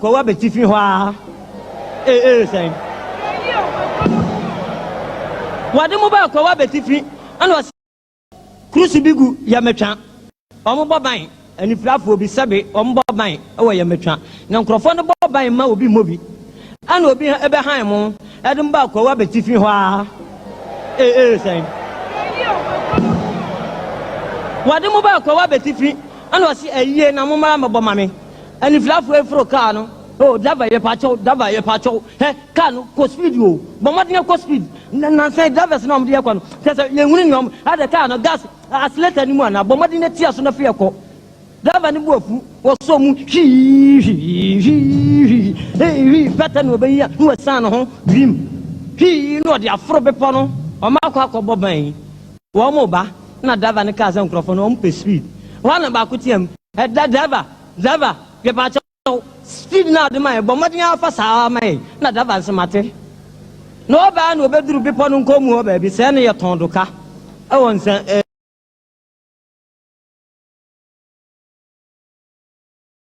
Kwawu abetifi hɔ ara ee ee sɛn. Wɔde mo baa Kwawu abetifi ɛna ɔsi kurusi bi gu Yɛmɛtwa. Wɔn bɔ ban anifirafoɔ bi sɛbe wɔn bɔ ban wɔ Yɛmɛtwa. Na nkurɔfoɔ no bɔ ban ma obi mmɔ bi. Ɛna obi ɛbɛhan mo ɛde mo baa Kwawu abetifi hɔ ara ee ee sɛn. Wɔde mo baa Kwawu abetifi ɛna ɔsi ayie na mo mmara mmɛbɔ ma me. Anifirafoɔ yi foro kaa no, oh driver yɛpakyɛw, driver yɛpakyɛw, hɛ kaa no kɔ speed o, bɔ mmɔden kɔ speed. Na nansa yi drivers no a wɔde yɛ kɔ no, kyerɛ sɛ yɛnhunu nea wɔn, adɛ kaa no gas accelerator no mu anaa, bɔ mmɔden na tia so na fi kɔ. Driver no bo afu, wɔsɔ mu hwii hwii hwii hwii hwii hwii pɛtɛ na ɔbɛyi a na wasian ne ho wim hwii na ɔde aforo bepɔ no, wɔn akɔ akɔbɔ ban yi. Wɔn reba na driver no kaa sɛ nkurɔfoɔ no wɔn pɛ speed. Hɔ ara na baako team, ɛ driver, Driver, yɛpakyɛw, speed no a wode ma yɛn, bɔ mmɔden ara fa saa ara ma yɛn. Na driver nso, Mate. Na ɔbae na obeduru bepɔ no nkɔn mu hɔ baabi, sɛɛ na yɛtɔn doka wɔ nsa eh.